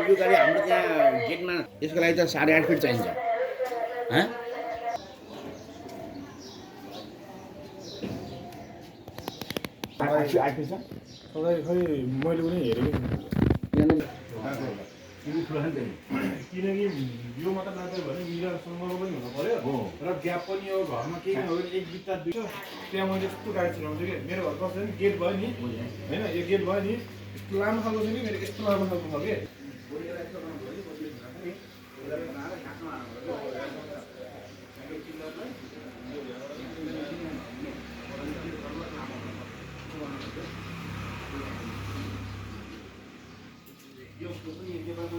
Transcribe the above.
यो गाडी हाम्रो त्यहाँ गेटमा यसको लागि त 8.5 फिट चाहिन्छ हाँ आठ फिट छ सधैँ खै मैले पनि हेरेको किनकि यो मात्र नाच्यो भने मिररसँगको पनि हुनु पर्यो र ग्याप पनि यो घरमा केही नभए एक बित्ता दुई त्यहाँ मैले यस्तो गाडी चलाउँछु कि मेरो घर कस्तो नि गेट भयो नि होइन यो गेट भयो नि यस्तो लामो खालको छ कि मेरो यस्तो लामो खालको छ कि यो पनि